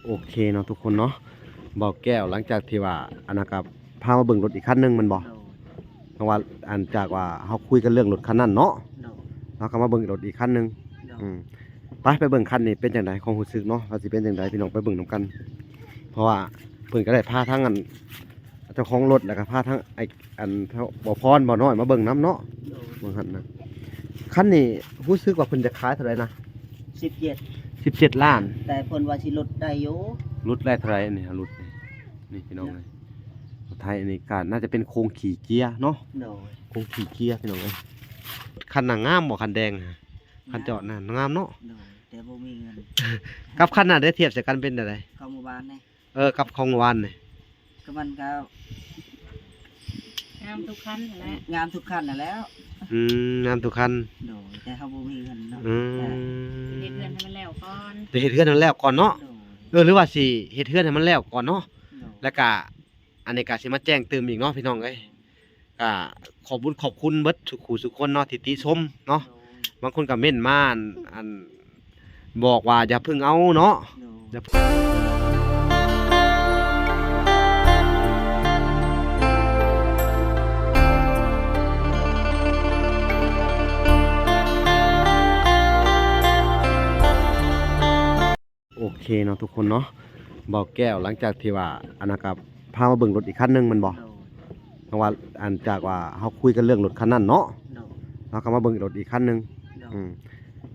ໂອເຄເນາະທຸກຄົນເນາະ ບ່າວແກ້ວ ຫຼັງຈາກທີ່ວ່າ ອັນນັ້ນກໍພາມາເບິ່ງລົດອີກຄັນໜຶ່ງແມ່ນບໍ່? ໂດຍ ເພາະວ່າ ອັນຈາກວ່າເຮົາຄຸຍກັນເລື່ອງລົດຄັນນັ້ນເນາະ ໂດຍ ເຮົາກໍມາເບິ່ງລົດອີກຄັນໜຶ່ງ ໂດຍ ອືມ ໄປ ໄປເບິ່ງຄັນນີ້ເປັນຈັ່ງໃດ ຄວາມຮູ້ສຶກເນາະ ວ່າຊິເປັນຈັ່ງໃດ ພີ່ນ້ອງໄປເບິ່ງນຳກັນ ເພາະວ່າເພິ່ນກໍໄດ້ພາທັງ ອັນ ເຈົ້າຂອງລົດ ແລ້ວກໍພາທັງໄອ້ ອັນ ບ່າວພອນ ບ່າວນ້ອຍມາເບິ່ງນຳເນາະ ໂດຍ ວ່າຊັ້ນນະ ຄັນນີ້ຮູ້ສຶກວ່າເພິ່ນຈະຂາຍເທົ່າໃດນະ? ສິບເຈັດ ສິບເຈັດລ້ານ ແຕ່ເພິ່ນວ່າຊິລົດໄດ້ຢູ່ ລົດໄດ້ເທົ່າໃດນີ້? ລົດນີ້ ນີ້ພີ່ນ້ອງເອີຍ ລົດໄຖອັນນີ້ກໍໜ້າຈະເປັນໂຄງຂີ້ເຈຍເນາະ ໂດຍ ໂຄງຂີ້ເຈຍພີ່ນ້ອງເອີຍ ຄັນໜ້າງາມບໍ່ ຄັນແດງ ຄັນຈອດນະ ງາມເນາະ ໂດຍ ແຕ່ບໍ່ມີເງິນ ກັບຄັນນັ້ນໄດ້ທຽບໃສ່ກັນເປັນແນວໃດ? ຂອງມື້ວານນີ້ ເອີ ກັບຂອງວານນີ້ ກໍມັນກໍງາມທຸກຄັນຫັ້ນແຫຼະ ງາມທຸກຄັນຫັ້ນແຫຼະ ອືມ ງາມທຸກຄັນ ໂດຍ ແຕ່ເຮົາບໍ່ມີເງິນເນາະ ອືມ ເຮັດເຮືອນໃຫ້ມັນແລ້ວກ່ອນ ຈະເຮັດເຮືອນໃຫ້ມັນແລ້ວກ່ອນເນາະ ໂດຍ ເອີ ຫຼືວ່າຊິເຮັດເຮືອນໃຫ້ມັນແລ້ວກ່ອນເນາະ ໂດຍ ແລ້ວກະ ອັນນີ້ກະຊິມາແຈ້ງຕື່ມອີກເນາະ ພີ່ນ້ອງເອີຍ ກະຂອບບຸນຂອບຄຸນເບິດສູ່ຄູ່ສູ່ຄົນເນາະ ທີ່ຕິຊົມເນາະ ໂດຍ ບາງຄົນກໍເມັ້ນມາ ອັນ ອັນ ບອກວ່າຢ່າເພິ່ງເອົາເນາະ ໂດຍ ຢ່າ ໂອເຄເນາະທຸກຄົນເນາະ ບ່າວແກ້ວ ຫຼັງຈາກທີ່ວ່າ ອັນນັ້ນກໍພາມາເບິ່ງລົດອີກຄັນໜຶ່ງແມ່ນບໍ່? ໂດຍ ເພາະວ່າ ອັນຈາກວ່າເຮົາຄຸຍກັນເລື່ອງລົດຄັນນັ້ນເນາະ ໂດຍ ເຮົາກໍມາເບິ່ງລົດອີກຄັນໜຶ່ງ ໂດຍ ອືມ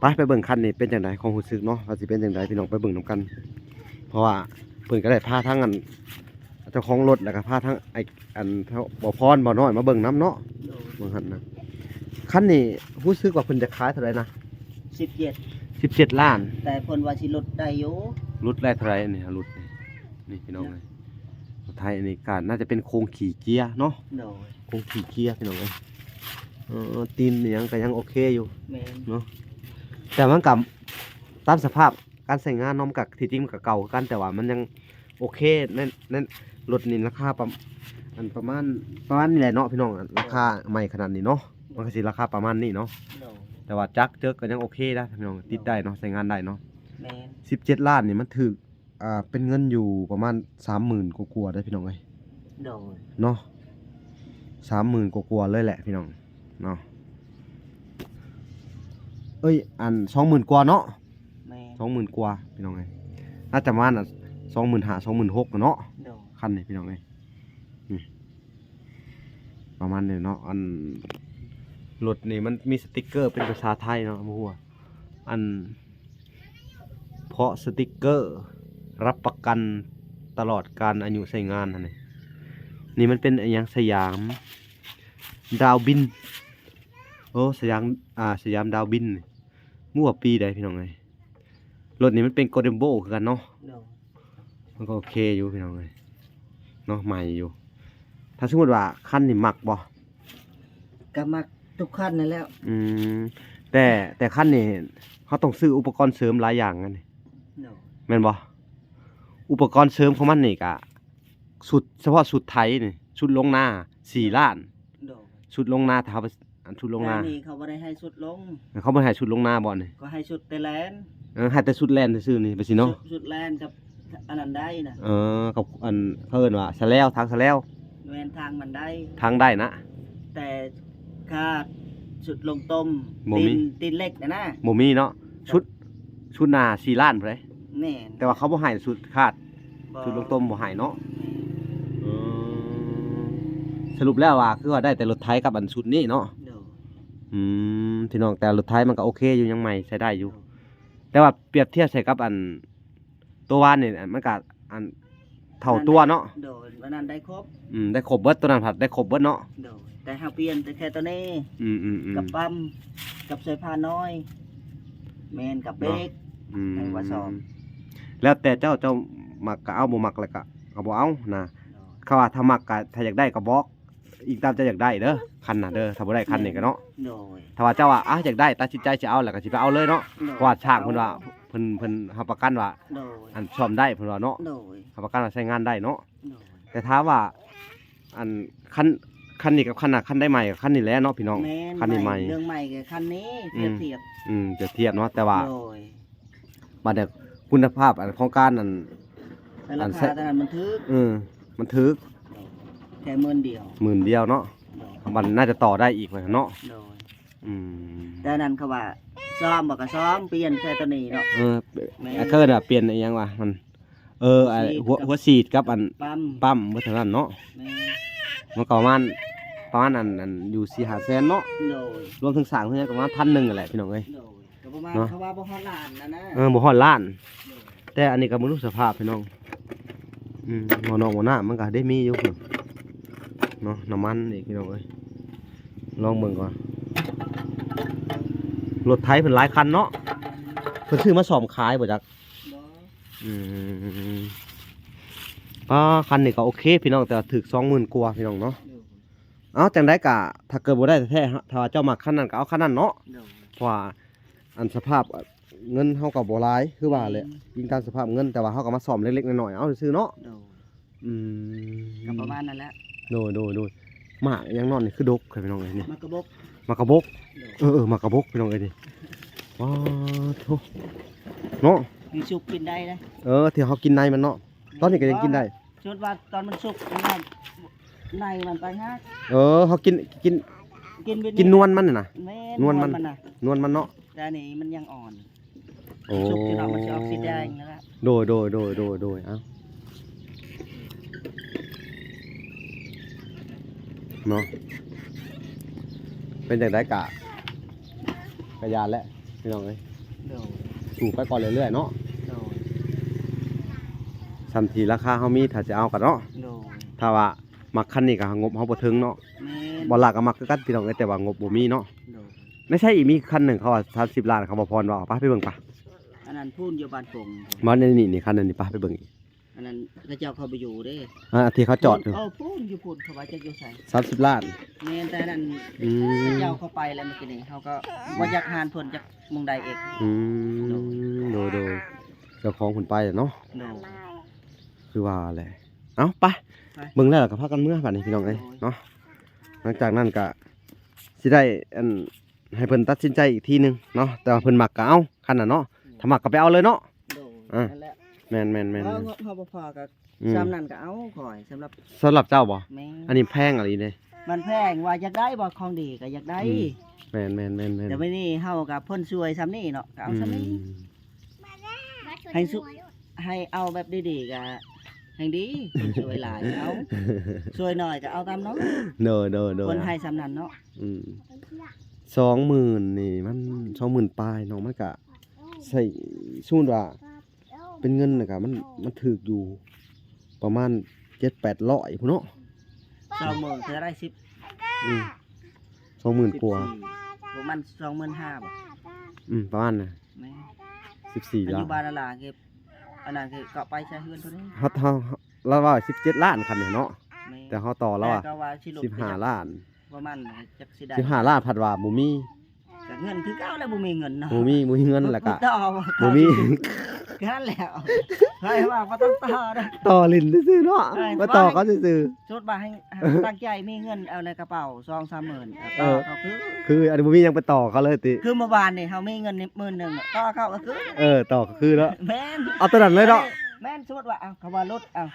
ໄປ ໄປເບິ່ງຄັນນີ້ເປັນຈັ່ງໃດ ຄວາມຮູ້ສຶກເນາະ ວ່າຊິເປັນຈັ່ງໃດ ພີ່ນ້ອງໄປເບິ່ງນຳກັນ ເພາະວ່າເພິ່ນກໍໄດ້ພາທັງ ອັນ ເຈົ້າຂອງລົດ ແລ້ວກໍພາທັງໄອ້ ອັນ ບ່າວພອນ ບ່າວນ້ອຍມາເບິ່ງນຳເນາະ ໂດຍ ວ່າຊັ້ນນະ ຄັນນີ້ຮູ້ສຶກວ່າເພິ່ນຈະຂາຍເທົ່າໃດນະ? ສິບເຈັດ ສິບເຈັດລ້ານ ແຕ່ເພິ່ນວ່າຊິລົດໄດ້ຢູ່ ລົດໄດ້ເທົ່າໃດນີ້? ລົດນີ້ ນີ້ພີ່ນ້ອງເອີຍ ລົດໄຖອັນນີ້ກໍໜ້າຈະເປັນໂຄງຂີ້ເຈຍເນາະ ໂດຍ ໂຄງຂີ້ເຈຍພີ່ນ້ອງເອີຍ ເອີ ຕີນອີ່ຫຍັງກໍຍັງໂອເຄຢູ່ ແມ່ນ ເນາະ ແຕ່ມັນກໍຕາມສະພາບ ການໃຊ້ງານເນາະ ມັນກະ ທີ່ຈິງມັນກະເກົ່າຄືກັນ ແຕ່ວ່າມັນຍັງໂອເຄ ໃນ ໃນລົດນີ້ລາຄາປະ ອັນປະມານ ປະມານນີ້ແຫຼະເນາະພີ່ນ້ອງ ລາຄາໃໝ່ຂະໜາດນີ້ເນາະ ມັນກະຊິລາຄາປະມານນີ້ເນາະ ໂດຍ ແຕ່ວ່າຈັກເຈີກກໍຍັງໂອເຄນະພີ່ນ້ອງ ຕິດໄດ້ເນາະ ໃຊ້ງານໄດ້ເນາະ ແມ່ນ ສິບເຈັດລ້ານນີ້ມັນຖືກ ອ່າ ເປັນເງິນຢູ່ປະມານສາມໝື່ນກວ່າໆເດ້ພີ່ນ້ອງເອີຍ ໂດຍ ເນາະ ສາມໝື່ນກວ່າໆເລີຍແຫຼະພີ່ນ້ອງເນາະ ເອີຍ ອັນ ສອງໝື່ນກວ່າເນາະ ແມ່ນ ສອງໝື່ນກວ່າພີ່ນ້ອງເອີຍ ໜ້າຈະປະມານ ສອງໝື່ນຫ້າ ສອງໝື່ນຫົກເນາະ ໂດຍ ຄັນນີ້ພີ່ນ້ອງເອີຍ ນີ້ ປະມານນີ້ເນາະ ອັນ ລົດນີ້ມັນມີສະຕິກເກີເປັນພາສາໄທເນາະ ບໍ່ຮູ້ວ່າ ອັນ ເພາະສະຕິກເກີຮັບປະກັນຕະຫຼອດການອາຍຸໃຊ້ງານຫັ້ນນີ້ ນີ້ມັນເປັນອີ່ຫຍັງ ສະຫຍາມດາວບິນ ໂອ້ ສະຫຍາມ ອ່າ ສະຫຍາມດາວບິນນີ້ ບໍ່ວ່າປີໃດພີ່ນ້ອງເອີຍ ລົດນີ້ມັນເປັນໂກລເດັນໂບຄືກັນເນາະ ໂດຍ ມັນກໍໂອເຄຢູ່ພີ່ນ້ອງເອີຍເນາະ ໃໝ່ຢູ່ ຖ້າສົມມຸດວ່າຄັນນີ້ມັກບໍ່? ກໍມັກທຸກຄັນນັ້ນແຫຼະ ອືມ ແຕ່ ແຕ່ຄັນນີ້ເຮົາຕ້ອງຊື້ອຸປະກອນເສີມຫຼາຍຢ່າງຫັ້ນນີ້ ໂດຍ ແມ່ນບໍ່? ອຸປະກອນເສີມຂອງມັນນີ້ກະ ຊຸດ ສະເພາະຊຸດໄຖນີ້ ຊຸດລົງນາ ສີ່ລ້ານ ໂດຍ ຊຸດລົງນາ ຖ້າເຮົາໄປ ອັນຊຸດລົງນາ ແຕ່ນີ້ເຂົາບໍ່ໄດ້ໃຫ້ຊຸດລົງ ເຂົາບໍ່ໃຫ້ຊຸດລົງນາບໍ່ນີ້? ກໍໃຫ້ຊຸດແຕ່ແລ່ນ ເອີ ໃຫ້ແຕ່ຊຸດແລ່ນຊື່ໆນີ້ ໄປຊິເນາະ ຊຸດ ຊຸດແລ່ນກັບອັນນັ້ນໄດ້ນະ ເອີ ກັບອັນ ເຂົາເອີ້ນວ່າສະແລວ ທາງສະແລວ ແມ່ນ ທາງມັນໄດ້ ທາງໄດ້ນະ ແຕ່ຂາດຊຸດລົງຕົ້ມ ບໍ່ມີ ຕີນ ຕີນເຫຼັກນະນະ ບໍ່ມີເນາະ ຊຸດ ຊຸດນາສີ່ລ້ານພຸ້ນເດ້ ແມ່ນ ແຕ່ວ່າເຂົາບໍ່ໃຫ້ຊຸດຂາດ ບໍ່ ຊຸດລົງຕົ້ມບໍ່ໃຫ້ເນາະ ແມ່ນ ເອີ ສະຫຼຸບແລ້ວວ່າຄືວ່າໄດ້ແຕ່ລົດໄຖກັບອັນຊຸດນີ້ເນາະ ໂດຍ ອືມ ພີ່ນ້ອງ ແຕ່ລົດໄຖມັນກໍໂອເຄຢູ່ ຍັງໃໝ່ໃຊ້ໄດ້ຢູ່ ໂດຍ ແຕ່ວ່າປຽບທຽບໃສ່ກັບອັນ ຕົວວານນີ້ ມັນກະ ອັນ ເທົ່າຕົວເນາະ ໂດຍ ອັນນັ້ນໄດ້ຄົບ ອືມ ໄດ້ຄົບເບິດ ຕົວນັ້ນພັດໄດ້ຄົບເບິດເນາະ ໂດຍ ແຕ່ເຮົາປ່ຽນແຕ່ແຄ່ຕົວນີ້ ອືມໆໆ ກັບປ້ຳ ກັບສາຍພານນ້ອຍ ແມ່ນ ກັບເບຣກ ເນາະ ອືມ ແລ້ວແຕ່ເຈົ້າ ເຈົ້າມັກກະເອົາ ບໍ່ມັກແລ້ວກະ ກະບໍ່ເອົານະ ໂດຍ ເຂົາວ່າຖ້າມັກກະ ຖ້າຢາກໄດ້ກະບອກ ອີງຕາມເຈົ້າຢາກໄດ້ເດີ ຄັນນະເດີ ຖ້າບໍ່ໄດ້ຄັນນີ້ກະເນາະ ໂດຍ ຖ້າວ່າເຈົ້າວ່າ ອາ ຢາກໄດ້ ຕັດສິນໃຈຊິເອົາ ແລ້ວກະຊິໄປເອົາເລີຍເນາະ ໂດຍ ເພາະວ່າຊ່າງເພິ່ນວ່າ ເພິ່ນ ເພິ່ນຮັບປະກັນວ່າ ໂດຍ ອັນ ສ້ອມໄດ້ເພິ່ນວ່າເນາະ ໂດຍ ຮັບປະກັນວ່າໃຊ້ງານໄດ້ເນາະ ໂດຍ ແຕ່ຖ້າວ່າ ອັນ ຄັນ ຄັນນີ້ກັບຄັນນະ ຄັນໃດໃໝ່ກະຄັນນີ້ແຫຼະເນາະພີ່ນ້ອງ ແມ່ນ ຄັນນີ້ໃໝ່ ເລື່ອງໃໝ່ກະຄັນນີ້ ອືມ ທຽບ ອືມ ທຽບທຽບເນາະ ແຕ່ວ່າ ໂດຍ ບາດນີ້ຄຸນນະພາບ ອັນ ຂອງການ ອັນ ແຕ່ລາຄາ ອັນ ຕອນນັ້ນມັນຖືກ ເອີ ມັນຖືກ ໂດຍ ແຄ່ໝື່ນດຽວ ໝື່ນດຽວເນາະ ໂດຍ ມັນໜ້າຈະຕໍ່ໄດ້ອີກວ່າຊັ້ນເນາະ ໂດຍ ອືມ ແຕ່ນັ້ນເຂົາວ່າສ້ອມບໍ່ກໍສ້ອມ ປ່ຽນແຄ່ຕົວນີ້ເນາະ ເອີ ແມ່ນ ອັນເຄີນວ່າປ່ຽນອີຫຍັງວະ ມັນ ເອີ ອັນຫົວ ຫົວສີດກັບອັນປ້ຳ ປ້ຳເບິດເທົ່ານັ້ນເນາະ ແມ່ນ ມັນກໍປະມານ ປະມານອັນ ອັນຢູ່ສີ່ຫ້າແສນເນາະ ໂດຍ ລວມທັງສ້າງທັງຫຍັງກໍປະມານພັນໜຶ່ງຫັ້ນແຫຼະພີ່ນ້ອງເອີຍ ໂດຍ ກໍປະມານ ເນາະ ເຂົາວ່າບໍ່ຮອດລ້ານນະ ເອີ ບໍ່ຮອດລ້ານ ໂດຍ ແຕ່ອັນນີ້ກໍບໍ່ຮູ້ສະພາບພີ່ນ້ອງ ອືມ ໝໍ້ນອກໝໍ້ນ້ຳມັນກໍໄດ້ມີຢູ່ເນາະ ນ້ຳມັນອີກພີ່ນ້ອງເອີຍ ລອງເບິ່ງກ່ອນ ລົດໄຖເພິ່ນຫຼາຍຄັນເນາະ ເພິ່ນຊື້ມາສ້ອມຂາຍບໍ່ຈັກ ບໍ່ ອືມ ອ່າ ຄັນນີ້ກໍໂອເຄພີ່ນ້ອງ ແຕ່ວ່າຖືກສອງໝື່ນກວ່າພີ່ນ້ອງເນາະ ໂດຍ ເອົາ ຈັ່ງໃດກໍຖ້າເກີດບໍ່ໄດ້ແທ້ໆ ຖ້າວ່າເຈົ້າມັກຄັນນັ້ນກໍເອົາຄັນນັ້ນເນາະ ໂດຍ ເພາະວ່າອັນສະພາບເງິນເຮົາກໍບໍ່ຫຼາຍ ຄືວ່າແຫຼະ ແມ່ນ ອີງຕາມສະພາບເງິນ ແຕ່ວ່າເຮົາກໍມາສ້ອມເລັກໆນ້ອຍໆ ເອົາຊື່ໆເນາະ ໂດຍ ອືມ ກໍປະມານນັ້ນແຫຼະ ໂດຍໆໆ ໝາກຫຍັງເນາະນີ້ຄືດົກແທ້ພີ່ນ້ອງເອີຍນີ້ ໝາກກະບົກ ໝາກກະບົກ ໂດຍ ເອີໆ ໝາກກະບົກພີ່ນ້ອງເອີຍນີ້ ປາດໂທ້ ເນາະ ມີສຸກກິນໄດ້ເດ້ ເອີ ທີ່ເຮົາກິນໃນມັນເນາະ ຕອນນີ້ກໍຍັງກິນໄດ້ ສົມມຸດວ່າຕອນມັນສຸກ ໃນມັນຕ່າງຫາກ ເອີ ເຮົາກິນ ກິນ ກິນ ກິນນວນມັນນີ້ນະ ແມ່ນ ນວນມັນ ນວນມັນນະ ນວນມັນເນາະ ແຕ່ອັນນີ້ມັນຍັງອ່ອນ ໂອ້ ມັນສຸກຢູ່ເນາະ ມັນຊິອອກສີແດງແລ້ວລະ ໂດຍໆໆໆ ເອົ້າ ເນາະ ເປັນຈັ່ງໃດກະ ກະຢ່າແຫຼະພີ່ນ້ອງເອີຍ ໂດຍ ສູ້ໄປກ່ອນເລື້ອຍໆເນາະ ໂດຍ ສ່ຳທີ່ລາຄາເຮົາມີ ຖ້າຊິເອົາກັນເນາະ ໂດຍ ຖ້າວ່າມັກຄັນນີ້ກໍງົບເຮົາບໍ່ເຖິງເນາະ ແມ່ນ ບ່າວລາວກໍມັກຄືກັນພີ່ນ້ອງເອີຍ ແຕ່ວ່າງົບບໍ່ມີເນາະ ໂດຍ ໃນໃສອີກມີຄັນໜຶ່ງ ເຂົາວ່າສາມສິບລ້ານ ເຂົາບໍ່ຜ່ອນວ່າ ໄປ ໄປເບິ່ງປະ ອັນນັ້ນພຸ້ນຢູ່ບ້ານໂປ່ງ ມາໃນນີ້ນີ້ ຄັນນັ້ນນີ້ ໄປ ໄປເບິ່ງອີກ ອັນນັ້ນເຂົາເຈົ້າເຂົາບໍ່ຢູ່ເດ້ ອ່າ ທີ່ເຂົາຈອດຢູ່ ເອີ ພຸ້ນຢູ່ພຸ້ນ ເຂົາວ່າຈັກຢູ່ໃສ ສາມສິບລ້ານ ແມ່ນ ແຕ່ນັ້ນ ອືມ ເຂົາເຈົ້າເຂົາໄປແລ້ວມື້ກີ້ນີ້ ເຮົາກໍບໍ່ຈັກຮ້ານເພິ່ນຈັກໝ່ອງໃດອີກ ອືມ ໂດຍ ໂດຍໆ ເຈົ້າຂອງເພິ່ນໄປແລ້ວເນາະ ໂດຍ ຄືວ່າແຫຼະ ເອົ້າ ໄປ ໄປ ເບິ່ງແລ້ວກໍພາກັນເມືອບາດນີ້ພີ່ນ້ອງເອີຍ ໂດຍ ເນາະ ຫຼັງຈາກນັ້ນກໍຊິໄດ້ ອັນ ໃຫ້ເພິ່ນຕັດສິນໃຈອີກທີໜຶ່ງເນາະ ແຕ່ວ່າເພິ່ນມັກກໍເອົາ ຄັນນັ້ນເນາະ ອືມ ຖ້າມັກກໍໄປເອົາເລີຍເນາະ ໂດຍ ອ່າ ນັ້ນແຫຼະ ແມ່ນໆໆໆ ເອີ ງົບເຮົາບໍ່ພໍກໍ ອືມ ສ່ຳນັ້ນກໍເອົາຂ້ອຍ ສຳລັບ ສຳລັບເຈົ້າບໍ່ ແມ່ນ ອັນນີ້ແພງອີ່ຫຼີເດ້ ມັນແພງ ວ່າຢາກໄດ້ບໍ່ ຂອງດີກໍຢາກໄດ້ ອືມ ແມ່ນໆໆໆ ແຕ່ມື້ນີ້ເຮົາກໍເພິ່ນຊ່ວຍສ່ຳນີ້ເນາະ ກໍເອົາສ່ຳນີ້ ອືມ ໃຫ້ສຸ ໃຫ້ເອົາແບບດີໆກໍແຮ່ງດີ ເພິ່ນຊ່ວຍຫຼາຍກໍເອົາ ຊ່ວຍໜ້ອຍກໍເອົາຕາມໜ້ອຍ ໂດຍໆໆ ເພິ່ນໃຫ້ສ່ຳນັ້ນເນາະ ອືມ ສອງໝື່ນນີ້ມັນ ສອງໝື່ນປາຍເນາະ ມັນກະໃຊ້ ສົມມຸດວ່າເປັນເງິນນະກະ ມັນ ມັນຖືກຢູ່ປະມານເຈັດແປດຮ້ອຍພຸ້ນເນາະ ສອງໝື່ນເທົ່າໃດ ສິບ ອືມ ສອງໝື່ນກວ່າ ສິບສີ່ ປະມານສອງໝື່ນຫ້າບໍ່ ອືມ ປະມານນັ້ນ ແມ່ນ ສິບສີ່ ລ້ານ ຢູ່ບ້ານລະລາ ເກັບ ອັນນັ້ນຄືກໍໄປໃຊ້ເຮືອນເພິ່ນ ເຮົາ ເຮົາ ລາວວ່າສິບເຈັດລ້ານຄັນນີ້ເນາະ ແມ່ນ ແຕ່ເຮົາຕໍ່ລາວວ່າ ແຕ່ກໍວ່າຊິລົດ ສິບຫ້າລ້ານ ປະມານ ຈັກຊິໄດ້ ສິບຫ້າລ້ານ ພັດວ່າບໍ່ມີ ກໍເງິນຄືເກົ່າແລ້ວ ບໍ່ມີເງິນເນາະ ບໍ່ມີ ບໍ່ມີເງິນ ແລ້ວກໍບໍ່ມີ ກໍນັ້ນແຫຼະ ໃຜວ່າບໍ່ຕ້ອງຕໍ່ເນາະ ຕໍ່ຫຼິ້ນຊື່ໆເນາະ ເອີ ມາຕໍ່ເຂົາຊື່ໆ ສົມມຸດວ່າໃຫ້ ຕັ້ງໃຈມີເງິນເອົາໃນກະເປົາສອງສາມໝື່ນ ເອີ ຕໍ່ເຂົາຄື ຄືອັນນີ້ບໍ່ມີຫຍັງໄປຕໍ່ເຂົາເລີຍຕິ ຄືເມື່ອວານນີ້ເຮົາມີເງິນນີ້ໝື່ນໜຶ່ງ ຕໍ່ເຂົາກໍຄື ເອີ ຕໍ່ກໍຄືເນາະ ແມ່ນ ເອົາຕົວນັ້ນເລີຍເນາະ ແມ່ນ ສົມມຸດວ່າ ເອົາ ເຂົາວ່າລົດ ເອົາ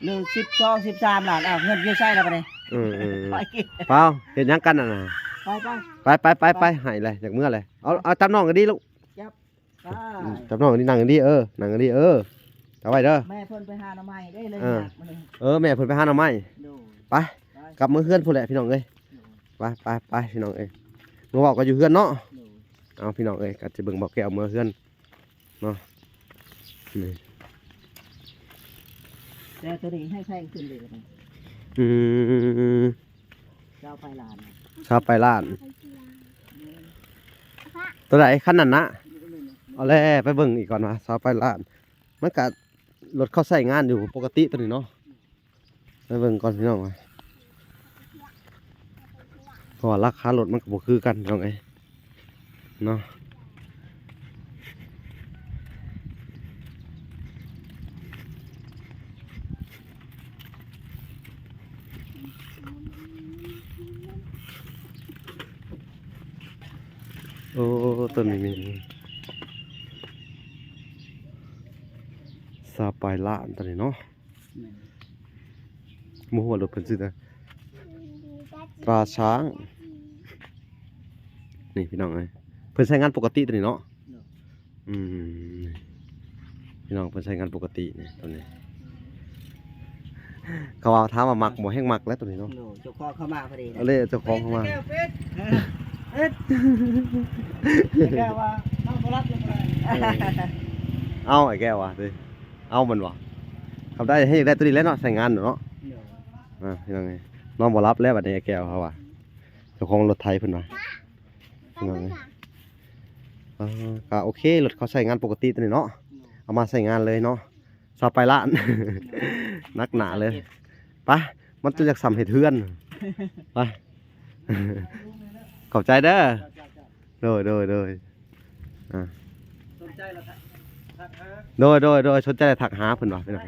ຫຼື ສິບສອງ ສິບສາມລ້ານ ເອົາ ເງິນຢູ່ໃສລະບາດນີ້ ເອີໆ ໄປກິນ ເປົາ ເຮັດຫຍັງກັນຫັ້ນນະ ໄປໆ ໄປໆໆ ໃຫ້ແຫຼະ ຢາກເມືອແຫຼະ ເອົາ ເອົາ ຈັບນ້ອງກໍດີລູກ ຈັບ ໄປ ອືມ ຈັບນ້ອງນີ້ ນັ່ງດີ ເອີ ນັ່ງດີ ເອີ ເອົາໄວ້ເດີ ແມ່ເພິ່ນໄປຫາໜໍ່ໄມ້ເດ້ ເລີຍ ເອີ ຢາກມາເລີຍ ເອີ ແມ່ເພິ່ນໄປຫາໜໍ່ໄມ້ ໂດຍ ໄປ ໄປ ກັບເມືອເຮືອນພຸ້ນແຫຼະພີ່ນ້ອງເອີຍ ໂດຍ ໄປ ໄປ ໄປ ພີ່ນ້ອງເອີຍ ມາເວົ້າກັນຢູ່ເຮືອນເນາະ ໂດຍ ເອົາ ພີ່ນ້ອງເອີຍ ກໍຈະເບິ່ງບ່າວແກ້ວເມືອເຮືອນເນາະ ນີ້ ແຕ່ຕົວນີ້ໃຫ້ແພງຂຶ້ນເລີຍ ອືມ ຊາວປາຍລ້ານ ຊາວປາຍລ້ານ ແມ່ນ ຕົວໃດ ຄັນນັ້ນນະ ເອົາແຫຼະ ໄປເບິ່ງອີກກ່ອນວ່າຊາວປາຍລ້ານ ມັນກະ ລົດເຂົາໃຊ້ງານຢູ່ປົກກະຕິຕົວນີ້ເນາະ ໄປເບິ່ງກ່ອນພີ່ນ້ອງ ເພາະວ່າລາຄາລົດມັນກໍບໍ່ຄືກັນພີ່ນ້ອງເອີຍ ເນາະ ໂອ້ ຕົ້ນນີ້ມີສ ຊາວປາຍລ້ານຕອນນີ້ເນາະ. ແມ່ນ. ບໍ່ຮູ້ວ່າລົດເພິ່ນຊື້ແຕ່ຕາຊ້າງ. ນີ້ພີ່ນ້ອງເອີຍ ເພິ່ນໃຊ້ງານປົກກະຕິຕົວນີ້ເນາະ. ໂດຍ. ອືມ ພີ່ນ້ອງ ເພິ່ນໃຊ້ງານປົກກະຕິນີ້ ຕົວນີ້. ເຂົາວ່າ ຖາມວ່າມັກບໍ່? ແຮງມັກແລ້ວຕົວນີ້ເນາະ. ໂດຍ. ເຈົ້າຂອງເຂົ້າມາພໍດີ. ເອົາເລີຍ ເຈົ້າຂອງເຂົ້າມາ. ເອີ ເອົາ ອ້າຍແກ້ວວ່າ ເອົາບໍ່ຮັບເລີຍ. ເອີ ເອົາ ອ້າຍແກ້ວວ່າຕິ ເອົາມັນບໍ່? ຄັນໄດ້ ໃຫ້ຢາກໄດ້ຕົວນີ້ແຫຼະເນາະ ໃຊ້ງານເນາະ. ໂດຍ. ອ່າ ພີ່ນ້ອງເອີຍ ນອນບໍ່ຫຼັບແລ້ວບັດນີ້ ອ້າຍແກ້ວເຂົາວ່າ ເຈົ້າຂອງລົດໄຖເພິ່ນວ່າ ພີ່ນ້ອງເອີຍ. ເອີ ກໍໂອເຄ ລົດເຂົາໃຊ້ງານປົກກະຕິຕົວນີ້ເນາະ. ໂດຍ. ເອົາມາໃຊ້ງານເລີຍເນາະ. ຊາວປາຍລ້ານ ໂດຍ ໜັກໜາເລີຍ. ໄປ ມັນຈະຢາກສ່ຳເຮັດເຮືອນ. ໄປ ຂອບໃຈເດີ. ໂດຍ ໂດຍ ໂດຍ. ອ່າ ສົນໃຈລະທັກ ທັກຫາ. ໂດຍ ໂດຍ ໂດຍ. ສົນໃຈລະທັກຫາເພິ່ນວ່າ ພີ່ນ້ອງ.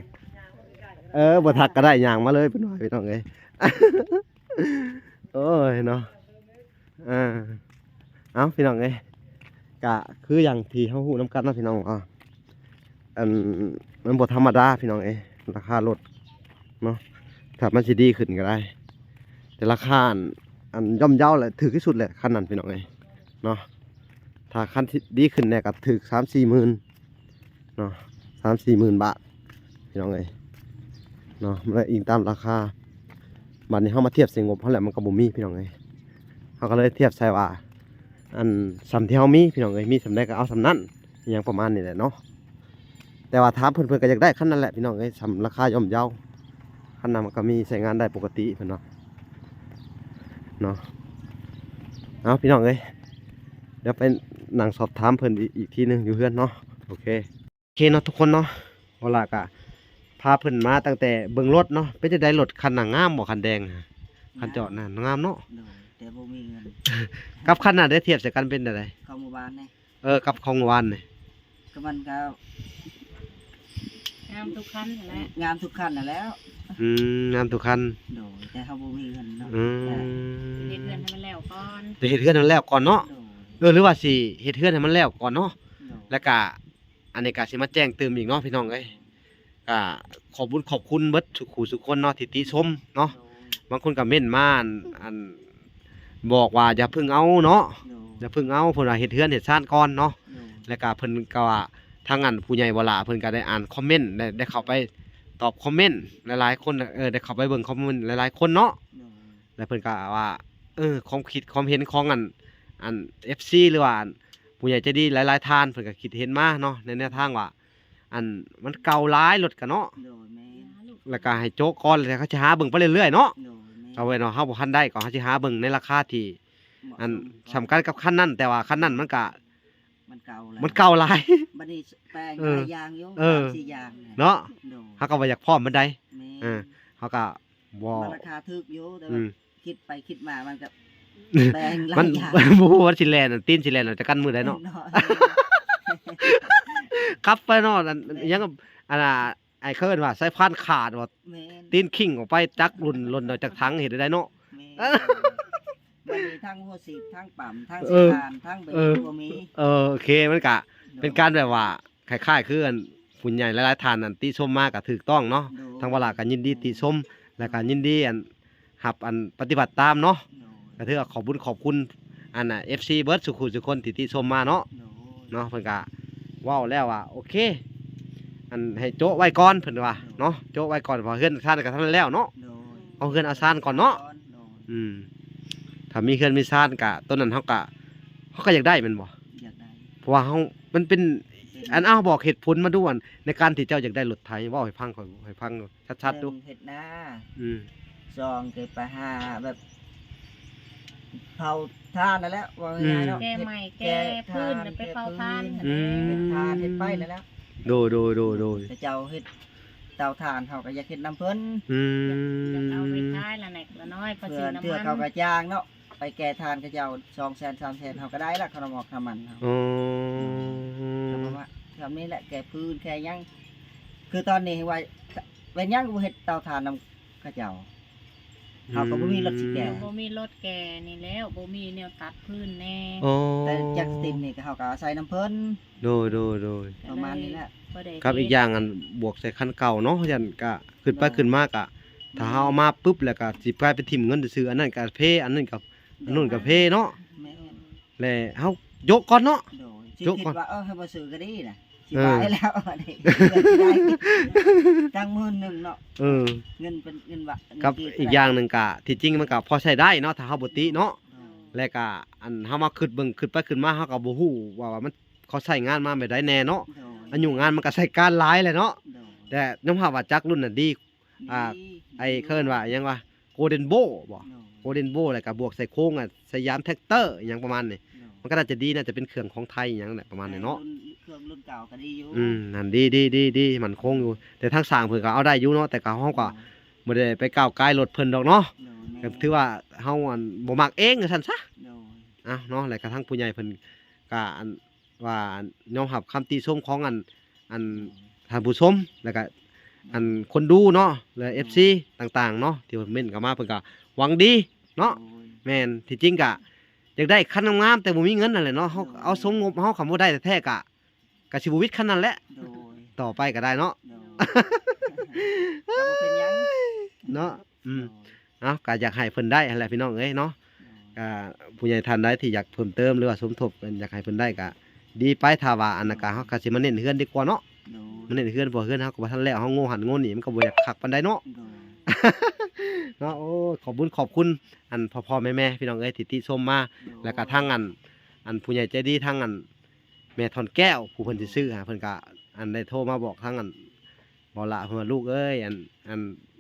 ເອີ ບໍ່ທັກກໍໄດ້ ຍ່າງມາເລີຍເພິ່ນວ່າ ພີ່ນ້ອງເອີຍ. ໂອ້ຍເນາະ. ອ່າ ເອົາ ພີ່ນ້ອງເອີຍ ກະຄືຢ່າງທີ່ເຮົາຮູ້ນຳກັນເນາະ ພີ່ນ້ອງເນາະ. ອັນ ມັນບໍ່ທຳມະດາ ພີ່ນ້ອງເອີຍ ລາຄາລົດເນາະ. ຖ້າມັນຊິດີຂຶ້ນກໍໄດ້ ແຕ່ລາຄາ ອັນ ອັນຍ່ອມເຍົາ ແລະ ຖືກທີ່ສຸດແຫຼະ ຄັນນັ້ນ ພີ່ນ້ອງເອີຍເນາະ. ຖ້າຄັນທີ່ດີຂຶ້ນແດ່ກໍຖືກສາມສີ່ໝື່ນ ເນາະ ສາມສີ່ໝື່ນບາດ ພີ່ນ້ອງເອີຍເນາະ. ມັນອີງຕາມລາຄາ. ບາດນີ້ເຮົາມາທຽບໃສ່ງົບເຮົາແລ້ວ ມັນກໍບໍ່ມີ ພີ່ນ້ອງເອີຍ. ເຮົາກໍເລີຍທຽບໃສ່ວ່າ ອັນ ສ່ຳທີ່ເຮົາມີ ພີ່ນ້ອງເອີຍ ມີສ່ຳໃດກໍເອົາສ່ຳນັ້ນ ອີ່ຫຍັງປະມານນີ້ແຫຼະເນາະ. ແຕ່ວ່າຖາມເພິ່ນ ເພິ່ນກໍຢາກໄດ້ຄັນນັ້ນແຫຼະ ພີ່ນ້ອງເອີຍ ສ່ຳລາຄາຍ່ອມເຍົາ. ຄັນນັ້ນມັນກໍມີໃຊ້ງານໄດ້ປົກກະຕິ ເພິ່ນວ່າເນາະ. ເອົາ ພີ່ນ້ອງເອີຍ ດຽວໄປນັ່ງສອບຖາມເພິ່ນອີກ ອີກທີໜຶ່ງຢູ່ເຮືອນເນາະ. ໂອເຄ. ໂອເຄເນາະທຸກຄົນເນາະ. ເອົາລະ ກະພາເພິ່ນມາຕັ້ງແຕ່ເບິ່ງລົດເນາະ. ເປັນຈັ່ງໃດລົດຄັນນັ້ນ ງາມບໍ່? ຄັນແດງ ງາມ ຄັນຈອດນັ້ນງາມເນາະ. ໂດຍ ແຕ່ບໍ່ມີເງິນ. ກັບຄັນນັ້ນໄດ້ທຽບໃສ່ກັນເປັນແນວໃດ? ຂອງເມື່ອວານນີ້. ເອີ ກັບຂອງເມື່ອວານນີ້ ກໍມັນກໍງາມທຸກຄັນຫັ້ນແຫຼະ. ງາມທຸກຄັນຫັ້ນແຫຼະ. ອືມ ງາມທຸກຄັນ. ໂດຍ ແຕ່ເຮົາບໍ່ມີເງິນເນາະ. ອືມ ເຮັດເຮືອນໃຫ້ມັນແລ້ວກ່ອນ ໄປເຮັດເຮືອນໃຫ້ມັນແລ້ວກ່ອນເນາະ. ໂດຍ. ເອີ ຫຼືວ່າຊິເຮັດເຮືອນໃຫ້ມັນແລ້ວກ່ອນເນາະ. ໂດຍ. ແລ້ວກະ ອັນນີ້ກະຊິມາແຈ້ງຕື່ມອີກເນາະ ພີ່ນ້ອງເອີຍ. ກະຂອບບຸນຂອບຄຸນເບິດສູ່ຄູ່ສູ່ຄົນເນາະ ທີ່ຕິຊົມເນາະ. ໂດຍ. ບາງຄົນກະເມັ້ນມາ ອັນ ອັນ ບອກວ່າຢ່າເພິ່ງເອົາເນາະ. ໂດຍ. ຢ່າເພິ່ງເອົາ ເພິ່ນວ່າເຮັດເຮືອນເຮັດຊານກ່ອນເນາະ. ໂດຍ. ແລ້ວກະເພິ່ນກະວ່າ ທາງອັນຜູ້ໃຫຍ່ວໍລາ ເພິ່ນກະໄດ້ອ່ານຄອມເມັ້ນ ໄດ້ ໄດ້ເຂົ້າໄປຕອບຄອມເມັ້ນຫຼາຍໆຄົນ ເອີ ໄດ້ເຂົ້າໄປເບິ່ງຄອມເມັ້ນຫຼາຍໆຄົນເນາະ. ໂດຍ. ແລ້ວເພິ່ນກະວ່າ ເອີ ຄວາມຄິດຄວາມເຫັນຂອງອັນ ອັນ ເອັຟຊີ ຫຼືວ່າອັນ ຜູ້ໃຫຍ່ໃຈດີຫຼາຍໆທ່ານ ເພິ່ນກໍຄິດເຫັນມາເນາະ ໃນແນວທາງວ່າ ອັນ ມັນເກົ່າຫຼາຍລົດກະເນາະ. ໂດຍ ແມ່ນ. ແລ້ວກະໃຫ້ໂຈະກ່ອນ ແລ້ວເຮົາຊິຫາເບິ່ງໄປເລື້ອຍໆເນາະ. ໂດຍ ແມ່ນ. ເອົາໄວ້ເນາະ ເຮົາບໍ່ທັນໄດ້ກໍເຮົາຊິຫາເບິ່ງໃນລາຄາທີ່ ເໝາະສົມ ອັນ ສຳກັນກັບຄັນນັ້ນ ແຕ່ວ່າຄັນນັ້ນມັນກະ ມັນເກົ່າຫຼາຍ ມັນເກົ່າຫຼາຍ. ບັດນີ້ແປງ ເອີ ຫຼາຍຢ່າງຢູ່ ເອີ ສາມສີ່ຢ່າງເນາະ. ໂດຍ. ເຮົາກໍບໍ່ຢາກພ້ອມປານໃດ. ແມ່ນ. ເອີ ເຮົາກໍ ບໍ່ ມັນລາຄາຖືກຢູ່ ແຕ່ ອື ວ່າ ມ ຄິດໄປຄິດມາມັນກໍແປງຫຼາຍຢ່າງ ມັນບໍ່ຮູ້ວ່າຊິແລ່ນ ຕີນຊິແລ່ນອອກຈາກກັນມື້ໃດເນາະ. ເນາະ ກັບໄປເນາະ ອັນ ແມ່ນ ຫຍັງ ອັນນ່າ ໄອ້ເຂົາເອີ້ນວ່າສາຍພານຂາດວ່າ ແມ່ນ ຕີນຄີງອອກໄປຈັກລຸ້ນ ຫຼົ່ນອອກຈາກຖັງ ເຮັດໄດ້ເນາະ. ແມ່ນ. ບັດນີ້ທັງຫົວສີບ ທັງປ້ຳ ທັງ ເອີ ສະພານ ທັງເບຣກ ເອີ ບໍ່ມີ. ເອີ ໂອເຄ ມັນກະ ໂດຍ ເປັນການແບບວ່າ ຄ້າຍໆຄືອັນຜູ້ໃຫຍ່ຫຼາຍໆທ່ານນັ້ນຕິຊົມມາກໍຖືກຕ້ອງເນາະ. ໂດຍ. ທາງວາລາກໍຍິນດີຕິຊົມ ແລ້ວກໍຍິນດີອັນຮັບອັນປະຕິບັດຕາມເນາະ. ໂດຍ. ກໍຖືວ່າຂອບບຸນຂອບຄຸນອັນ ເອັຟຊີ ເບິດສູ່ຄູ່ສູ່ຄົນທີ່ຕິຊົມມາເນາະ. ໂດຍ. ເນາະ ເພິ່ນກໍເວົ້າແລ້ວວ່າ ໂອເຄ ອັນໃຫ້ໂຈະໄວ້ກ່ອນ ເພິ່ນວ່າ ໂດຍ ເນາະ ໂຈະໄວ້ກ່ອນ ເພາະເຮືອນຊານກໍທັນແລ້ວເນາະ. ໂດຍ. ເອົາເຮືອນເອົາຊານກ່ອນເນາະ. ໂດຍ. ອືມ ຖ້າມີເຮືອນມີຊານກະ ໂຕນັ້ນເຮົາກະ ເຮົາກະຢາກໄດ້ແມ່ນບໍ່? ຢາກໄດ້. ເພາະວ່າເຮົາ ມັນເປັນ ເປັນ ອັນ ເອົາ ບອກເຫດຜົນມາດູ ອັນ ໃນການທີ່ເຈົ້າຢາກໄດ້ລົດໄຖ ເວົ້າໃຫ້ຟັງ ຂ້ອຍໃຫ້ຟັງ ຊັດໆດູ. ໜຶ່ງ ເຮັດນາ. ອືມ. ສອງ ກໍໄປຫາແບບ ເຜົາຖ່ານນັ້ນແຫຼະ ເວົ້າງ່າຍໆເນາະ. ອືມ. ແກ້ໄມ້ແກ້ຟືນ ແກ້ຖ່ານ ໄປເຜົາຖ່ານ ແກ້ຟືນ ອືມ ເຮັດຖ່ານເຮັດໄຟນັ້ນແຫຼະ. ໂດຍໆໆໆ. ເຂົາເຈົ້າເຮັດເຕົາຖ່ານ ເຮົາກໍຢາກເຮັດນຳເພິ່ນ. ອືມ. ຢາກເອົາໄປຂາຍລະເລັກລະນ້ອຍ ພໍຊື້ນ້ຳມັນ ເທື່ອເຂົາກໍຈ້າງເນາະ. ໄປແກ່ທານເຂົາເຈົ້າສອງແສນສາມແສນ ເຮົາກໍໄດ້ລະ ຄ່ານ້ຳມັນເຮົາ. ອໍ ກໍປະມານສ່ຳນີ້ແຫຼະ ແກ່ຟືນແກ່ຫຍັງ. ຄືຕອນນີ້ວ່າ ເປັນຫຍັງບໍ່ເຮັດເຕົາຖ່ານນຳເຂົາເຈົ້າ? ເຮົາກໍບໍ່ມີລົດຊິແກ່ ອືມ ບໍ່ມີລົດແກ່ນີ້ແລ້ວ ບໍ່ມີແນວຕັດພື້ນແດ່ ໂອ້ ແຕ່ຈັກຕິນນີ້ກໍເຮົາກໍອາໄສນຳເພິ່ນ ໂດຍ ໂດຍ ໂດຍ ປະມານນີ້ແຫຼະ ກໍເລີຍບໍ່ໄດ້ ກັບອີກຢ່າງອັນບວກໃສ່ຄັນເກົ່າເນາະ ຢ້ານກະຂຶ້ນໄປ ໂດຍ ຂຶ້ນມາກະ ແມ່ນ ຖ້າເຮົາເອົາມາປຶບແລ້ວກະຊິກາຍເປັນຖິ້ມເງິນຊື່ໆ ອັນນັ້ນກະເພ ອັນນັ້ນກະ ອັນນັ້ນກະເພເນາະ ແມ່ນ ແລະເຮົາໂຈະກ່ອນເນາະ ໂດຍ ຊິ ໂຈະ ຄິດ ກ່ອນ ວ່າ ເອີ ໃຫ້ບໍ່ຊື້ກໍດີນະ ຊິ ເອີ ບາຍແລ້ວ ນີ້ ທັງໝື່ນໜຶ່ງເນາະ ເອີ ເງິນເປັນເງິນວະ ກັບ ເງິນກີບ ອີກຢ່າງໜຶ່ງກະ ທີ່ຈິງມັນກະພໍໃຊ້ໄດ້ເນາະ ຖ້າເຮົາບໍ່ຕິເນາະ ໂດຍ ແລະກະ ອັນ ເຮົາມາຄິດເບິ່ງ ຄິດໄປຄິດມາ ເຮົາກະບໍ່ຮູ້ວ່າ ວ່າມັນ ເຂົາໃຊ້ງານມາແບບໃດແດ່ເນາະ ໂດຍ ອາຍຸງານມັນກະໃຊ້ການຫຼາຍແຫຼະເນາະ ໂດຍ ແຕ່ຍອມຮັບວ່າຈັກລຸ້ນນັ້ນດີ ອ່າ ດີ ໄອ້ ເຂົາເອີ້ນວ່າຫຍັງວະ ໂກລເດັນໂບ ບໍ່ ໂດຍ ໂກລເດັນໂບ ແລ້ວກໍບວກໃສ່ໂຄງ ອ່າ ສະຫຍາມແທັກເຕີ ຫຍັງປະມານນີ້ ໂດຍ ມັນກໍໜ້າຈະດີ ໜ້າຈະເປັນເຄື່ອງຂອງໄທຫຍັງແຫຼະ ປະມານນີ້ເນາະ ແມ່ນ ເຄື່ອງລຸ້ນເກົ່າກໍດີຢູ່ ອືມ ຫັ້ນ ດີ ດີ ດີ ດີ ໝັ້ນຄົງຢູ່ ແຕ່ທາງຊ່າງເພິ່ນກໍເອົາໄດ້ຢູ່ເນາະ ແຕ່ກໍເຮົາກໍ ໂດຍ ບໍ່ໄດ້ໄປກ້າວກ່າຍລົດເພິ່ນດອກເນາະ ໂດຍ ແມ່ນ ກໍຖືວ່າເຮົາ ອັນ ບໍ່ມັກເອງວ່າຊັ້ນຊະ ໂດຍ ເອົາເນາະ ແລ້ວກໍທາງຜູ້ໃຫຍ່ເພິ່ນກໍ ອັນ ວ່າຍອມຮັບຄຳຕິຊົມຂອງອັນ ອັນ ທ່ານຜູ້ຊົມ ແລ້ວກະ ອັນ ຄົນດູເນາະ ແລະ ໂດຍ ເອັຟຊີ ຕ່າງໆເນາະ ທີ່ເພິ່ນເມັ້ນເຂົ້າມາ ເພິ່ນກະຫວັງດີເນາະ ໂດຍ ແມ່ນ ທີ່ຈິງກະຢາກໄດ້ຄັນງາມໆ ແຕ່ບໍ່ມີເງິນນັ້ນແຫຼະເນາະ ເຮົາ ໂດຍ ເອົາສົມງົບເຮົາ ຄັນບໍ່ໄດ້ແທ້ໆກະ ກະຊິບໍ່ວິດຄັນນັ້ນແຫຼະ ໂດຍ ຕໍ່ໄປກະໄດ້ເນາະ ໂດຍ ກະບໍ່ເປັນຫຍັງ ເນາະ ອືມ ໂດຍ ເອົາ ກໍຢາກໃຫ້ເພິ່ນໄດ້ຫັ້ນແຫຼະພີ່ນ້ອງເອີຍເນາະ ໂດຍ ກໍຜູ້ໃຫຍ່ທ່ານໃດທີ່ຢາກເພີ່ມເຕີມ ຫຼືວ່າສົມທົບ ຢາກໃຫ້ເພິ່ນໄດ້ກໍດີໄປ ຖ້າວ່າອັນນັ້ນກໍ ໂດຍ ເຮົາກໍຊິມາເນັ້ນເຮືອນດີກວ່າເນາະ ໂດຍ ມາເນັ້ນເຮືອນ ເພາະເຮືອນເຮົາກໍບໍ່ທັນແລ້ວ ເຮົາໂງ່ຫັ້ນໂງ່ນີ້ ມັນກໍບໍ່ຢາກຄັກປານໃດເນາະ ໂດຍ ເນາະ ໂອ້ຍ ຂອບບຸນຂອບຄຸນ ອັນພໍ່ໆແມ່ໆ ພີ່ນ້ອງເອີຍ ທີ່ຕິຊົມມາ ໂດຍ ແລ້ວກໍທາງອັນ ອັນຜູ້ໃຫຍ່ໃຈດີ ທາງອັນ ແມ່ທ່ອນແກ້ວ ຜູ້ເພິ່ນຊິຊື້ໃຫ້ ເພິ່ນກະ ອັນ ໄດ້ໂທມາບອກທາງ ອັນ ບໍ່ລະ ເພິ່ນວ່າ ລູກເອີຍ ອັນ ອັນ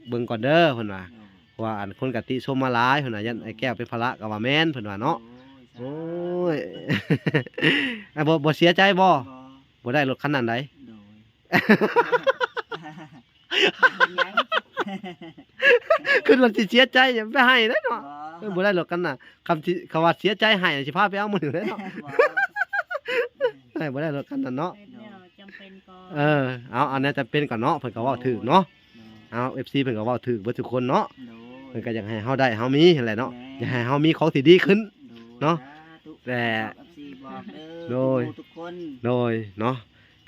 ເບິ່ງກ່ອນເດີ ເພິ່ນວ່າ ໂດຍ ເພາະວ່າ ອັນ ຄົນກະຕິຊົມມາຫຼາຍ ເພິ່ນວ່າ ຢ້ານ ໂດຍ ອ້າຍແກ້ວເປັນພາລະ ກະວ່າແມ່ນ ເພິ່ນວ່າເນາະ ໂດຍ ໂອ້ຍ ສາທຸ ອ່າ ບໍ່ ບໍ່ເສຍໃຈບໍ່? ບໍ່ ບໍ່ໄດ້ລົດຄັນນັ້ນໃດ ໂດຍ ເປັນຫຍັງ? ຄິດວ່າຊິເສຍໃຈ ຢ່າໄປໃຫ້ເດ້ເນາະ ບໍ່ ເອີ ບໍ່ໄດ້ດອກກັນນະ ຄຳຊິ ຄຳວ່າເສຍໃຈໃຫ້ ຊິພາໄປເອົາມື້ນີ້ເດ້ເນາະ ບໍ່ ເອີ ບໍ່ໄດ້ດອກກັນນະເນາະ ເຮັດແນວຈຳເປັນກ່ອນ ເອີ ເອົາ ເອົາແນວຈຳເປັນກ່ອນເນາະ ເພິ່ນກໍເວົ້າຖືກເນາະ ໂດຍ ເອົາ ເອັຟຊີ ເພິ່ນກໍເວົ້າຖືກເບິດທຸກຄົນເນາະ ໂດຍ ເພິ່ນກໍຢາກໃຫ້ເຮົາໄດ້ເຮົາມີຫັ້ນແຫຼະເນາະ ແມ່ນ ຢາກໃຫ້ເຮົາມີຂອງທີ່ດີຂຶ້ນ ໂດຍ ເນາະ ສາທຸ ແຕ່ ເອັຟຊີ ບອກເດີ ໂດຍ ທຸກຄົນ ໂດຍ ເນາະ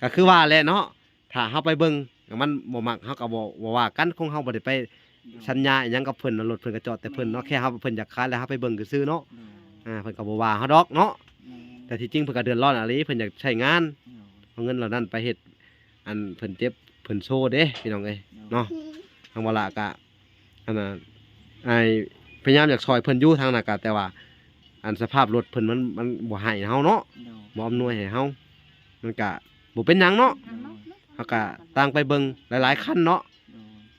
ກໍຄືວ່າແຫຼະເນາະ ຖ້າເຮົາໄປເບິ່ງ ມັນບໍ່ມັກ ເຮົາກໍບໍ່ ບໍ່ວ່າກັນ ຄົງເຮົາບໍ່ໄດ້ໄປ ໂດຍ ສັນຍາອີ່ຫຍັງກັບເພິ່ນເນາະ ລົດເພິ່ນກໍຈອດແຕ່ເພິ່ນເນາະ ໂດຍ ແຄ່ເຮົາ ເພິ່ນຢາກຂາຍແລ້ວເຮົາໄປເບິ່ງຊື່ໆເນາະ ໂດຍ ອ່າ ເພິ່ນກໍບໍ່ວ່າເຮົາດອກເນາະ ແມ່ນ ແຕ່ທີ່ຈິງເພິ່ນກໍເດືອດຮ້ອນອີ່ຫຼີ ເພິ່ນຢາກໃຊ້ງານ ໂດຍ ເອົາເງິນເຫຼົ່ານັ້ນໄປເຮັດ ອັນ ເພິ່ນເຈັບເພິ່ນໂຊເດ້ ພີ່ນ້ອງເອີຍ ໂດຍ ເນາະ ທາງວາລະກໍ ອັນນ່າ ອ້າຍພະຍາຍາມຢາກຊ່ອຍເພິ່ນຢູ່ທາງນັ້ນກະ ແຕ່ວ່າ ອັນສະພາບລົດເພິ່ນມັນ ມັນບໍ່ໃຫ້ເຮົາເນາະ ໂດຍ ບໍ່ອຳນວຍໃຫ້ເຮົາ ມັນກະບໍ່ເປັນຫຍັງເນາະ ໂດຍ ເຮົາກະຕ່າງໄປເບິ່ງຫຼາຍໆຄັນເນາະ ໂດຍ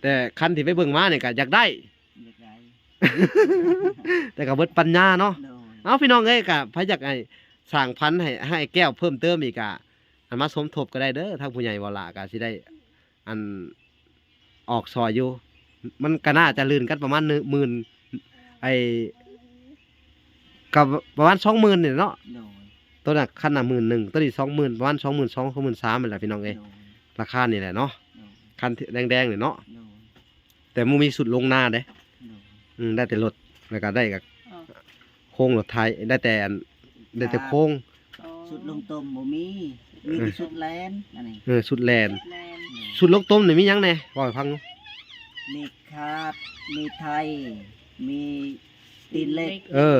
ແຕ່ຄັນທີ່ໄປເບິ່ງມານີ້ກະຢາກໄດ້ ຢາກໄດ້ ແຕ່ກະເບິດປັນຍາເນາະ ໂດຍ ເອົາ ພີ່ນ້ອງເອີຍ ກະໃຜຢາກໃຫ້ສ້າງພັນໃຫ້ ໃຫ້ແກ້ວເພີ່ມເຕີມອີກກະ ອັນມາສົມທົບກໍໄດ້ເດີ ທາງຜູ້ໃຫຍ່ວາລະກະຊິໄດ້ ອັນ ອອກຊ່ອຍຢູ່ ມັນກໍໜ້າຈະລື່ນກັນປະມານໝື່ນ ໄອ້ ກໍປະມານສອງໝື່ນນີ້ແຫຼະເນາະ ໂດຍ ໂຕນັ້ນຄັນນະໝື່ນໜຶ່ງ ໂຕນີ້ສອງໝື່ນ ປະມານສອງໝື່ນສອງ ສອງໝື່ນສາມນີ້ແຫຼະ ພີ່ນ້ອງເອີຍ ໂດຍ ລາຄານີ້ແຫຼະເນາະ ໂດຍ ຄັນແດງໆນີ້ເນາະ ໂດຍ ແຕ່ບໍ່ມີຊຸດລົງນາເດ້ ໂດຍ ອືມ ໄດ້ແຕ່ລົດ ແລ້ວກໍໄດ້ກັບ ອໍ ໂຄງລົດໄຖ ໄດ້ແຕ່ອັນ ໄດ້ແຕ່ໂຄງ ຊຸດລົງຕົ້ມບໍ່ມີ ມີແຕ່ຊຸດແລ່ນ ອັນນີ້ ເອີ ຊຸດແລ່ນ ຊຸດແລ່ນ ຊຸດລົງຕົ້ມນີ້ມີຫຍັງແດ່ ເວົ້າໃຫ້ຟັງດູ ມີຄາດ ມີໄທ ມີຕີນເຫຼັກ ເອີ ເອີ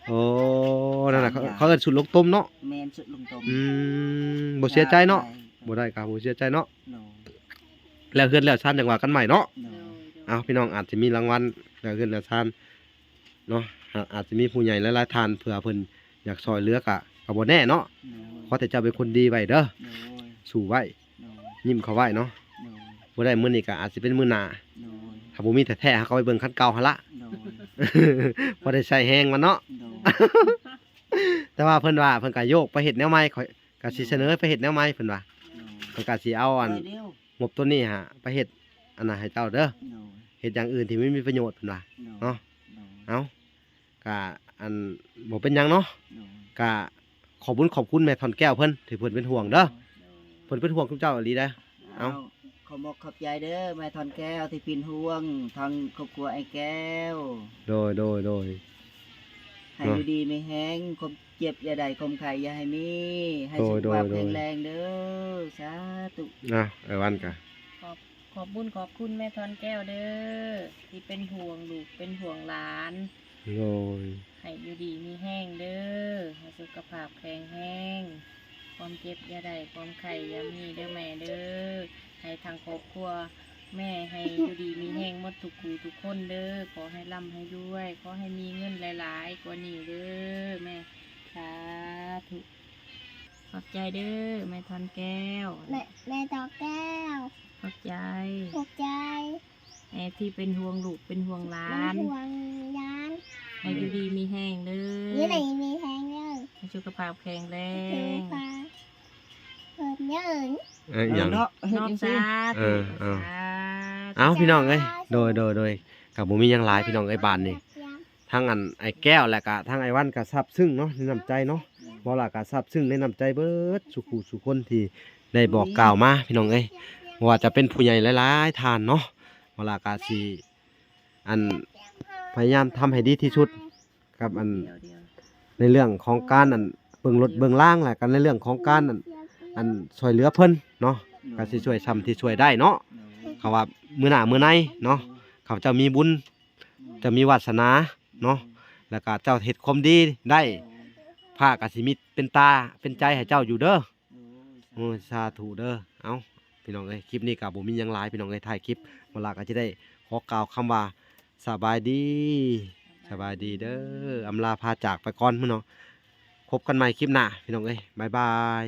ໂອ້ ນັ້ນນະ ສາມຢ່າງ ເຂົາ ເຂົາເອີ້ນຊຸດລົງຕົ້ມເນາະ ແມ່ນ ຊຸດລົງຕົ້ມ ອືມ ບໍ່ເສຍໃຈເນາະ ໄດ້ ບໍ່ໄດ້ກໍບໍ່ເສຍໃຈເນາະ ໂດຍ ແລ້ວເຮືອນແລ້ວຊານຈັ່ງວ່າກັນໃໝ່ເນາະ ໂດຍ ເອົາ ພີ່ນ້ອງ ອາດຈະມີລາງວັນ ແລ້ວເຮືອນແລ້ວຊານ ເນາະ ອາດ ອາດຈະມີຜູ້ໃຫຍ່ຫຼາຍໆທ່ານ ເພື່ອເພິ່ນຢາກຊ່ອຍເຫຼືອກະ ກະບໍ່ແນ່ເນາະ ໂດຍ ຂໍແຕ່ເຈົ້າເປັນຄົນດີໄວ້ເດີ ໂດຍ ສູ້ໄວ້ ໂດຍ ຍິ້ມເຂົ້າໄວ້ເນາະ ໂດຍ ບໍ່ໄດ້ມື້ນີ້ກະອາດຊິເປັນມື້ໜ້າ ໂດຍ ຖ້າບໍ່ມີແທ້ໆ ເຮົາກໍໄປເບິ່ງຄັນເກົ່າຫັ້ນລະ ໂດຍ ພໍໄດ້ໃຊ້ແຮງມັນເນາະ ໂດຍ ແຕ່ວ່າເພິ່ນວ່າ ເພິ່ນກະໂຍກໄປເຮັດແນວໃໝ່ ຂ້ອຍກະຊິສະເໜີໄປເຮັດແນວໃໝ່ ເພິ່ນວ່າ ໂດຍ ເພິ່ນກະຊິເອົາອັນ ງົບໂຕນີ້ຫາໄປເຮັດອັນນັ້ນໃຫ້ເຈົ້າເດີ ໂດຍ ເຮັດຢ່າງອື່ນທີ່ມັນມີປະໂຫຍດ ເພິ່ນວ່າ ໂດຍ ເນາະ ໂດຍ ເອົາ ກະ ອັນ ບໍ່ເປັນຫຍັງເນາະ ໂດຍ ກະຂອບບຸນຂອບຄຸນແມ່ທ່ອນແກ້ວເພິ່ນ ທີ່ເພິ່ນເປັນຫ່ວງເດີ ໂດຍ ເພິ່ນເປັນຫ່ວງທຸກເຈົ້າອີ່ຫຼີເດີ ເອົາ ເອົາ ຂອບອົກຂອບໃຈເດີແມ່ທອນແກ້ວທີ່ເປັນຫ່ວງທາງຄອບຄົວອ້າຍແກ້ວ. ໂດຍ ໂດຍ ໂດຍ. ໃຫ້ຢູ່ດີມີແຮງ ຄວາມເຈັບຢ່າໄດ້ ຄວາມໄຂ້ຢ່າໃຫ້ມີ ໃຫ້ສຸຂະພາບແຂງແຮງເດີ. ສາທຸ. ເອົາ ອ້າຍວັນກະ ຂອບ ຂອບບຸນຂອບຄຸນແມ່ທອນແກ້ວເດີ ທີ່ເປັນຫ່ວງລູກເປັນຫ່ວງຫຼານ. ໂດຍ. ໃຫ້ຢູ່ດີມີແຮງເດີ ໃຫ້ສຸຂະພາບແຂງແຮງ ຄວາມເຈັບຢ່າໄດ້ ຄວາມໄຂ້ຢ່າມີເດີແມ່ເດີ. ໃຫ້ທັງຄອບຄົວແມ່ໃຫ້ຢູ່ດີມີແຮງໝົດທຸກຜູ້ທຸກຄົນເດີ. ຂໍໃຫ້ລ່ຳໃຫ້ລວຍ ຂໍໃຫ້ມີເງິນຫຼາຍໆກວ່ານີ້ເດີແມ່. ສາທຸ. ຂອບໃຈເດີແມ່ທອນແກ້ວ. ແມ່ ແມ່ທອນແກ້ວ ຂອບໃຈ ຂອບໃຈ. ແມ່ທີ່ເປັນຫ່ວງລູກເປັນຫ່ວງຫຼານ ເປັນຫ່ວງຫຼານ ໃຫ້ຢູ່ດີມີແຮງເດີ ຢູ່ດີມີແຮງເດີ ໃຫ້ສຸຂະພາບແຂງແຮງ ສຸຂະພາບແຂງແຮງ. ເອີ ອີຫຍັງ ເນາະ ເນາະ ສາທຸ ເອີ ເອີ ສາທຸ. ເອົາ ພີ່ນ້ອງເອີຍ ໂດຍ ໂດຍ ໂດຍ. ກໍບໍ່ມີຫຍັງຫຼາຍ ພີ່ນ້ອງເອີຍ ບາດນີ້ ທັງອັນອ້າຍແກ້ວ ແລະກະທັງອ້າຍວັນກະຊາບຊຶ້ງເນາະ ໃນນ້ຳໃຈເນາະ. ເວົ້າລະກະຊາບຊຶ້ງໃນນ້ຳໃຈເບິດສູ່ຜູ້ສູ່ຄົນທີ່ໄດ້ບອກກ່າວມາ ພີ່ນ້ອງເອີຍ. ບໍ່ວ່າຈະເປັນຜູ້ໃຫຍ່ຫຼາຍໆທ່ານເນາະ ເວົ້າລະກະຊິ ອັນ ພະຍາຍາມທຳໃຫ້ດີທີ່ສຸດ ກັບອັນ ໃນເລື່ອງຂອງການອັນ ເບິ່ງລົດເບິ່ງລາງ ແລະກະໃນເລື່ອງຂອງການອັນ ອັນ ຊ່ວຍເຫຼືອເພິ່ນເນາະ ກະຊິຊ່ວຍຊ່ຳທີ່ຊ່ວຍໄດ້ເນາະ. ເຂົາວ່າມື້ໜ້າມື້ໃນເນາະ ເຂົາເຈົ້າມີບຸນ ເຈົ້າມີວາສະໜາເນາະ ແລ້ວກະເຈົ້າເຮັດຄວາມດີໄດ້ ພະກະຊິມີເປັນຕາເປັນໃຈໃຫ້ເຈົ້າຢູ່ເດີ. ໂອ້ຍ ສາທຸເດີ. ເອົ້າ ພີ່ນ້ອງເອີຍ ຄລິບນີ້ກະບໍ່ມີຫຍັງຫຼາຍ ພີ່ນ້ອງເອີຍ. ທ້າຍຄລິບ ເວລາກະຈະໄດ້ຂໍກ່າວຄຳວ່າ ສະບາຍດີ ສະບາຍດີເດີ ອຳລາພາຈາກໄປກ່ອນເນາະ. ພົບກັນໃໝ່ຄລິບໜ້າ ພີ່ນ້ອງເອີຍ ບາຍບາຍ.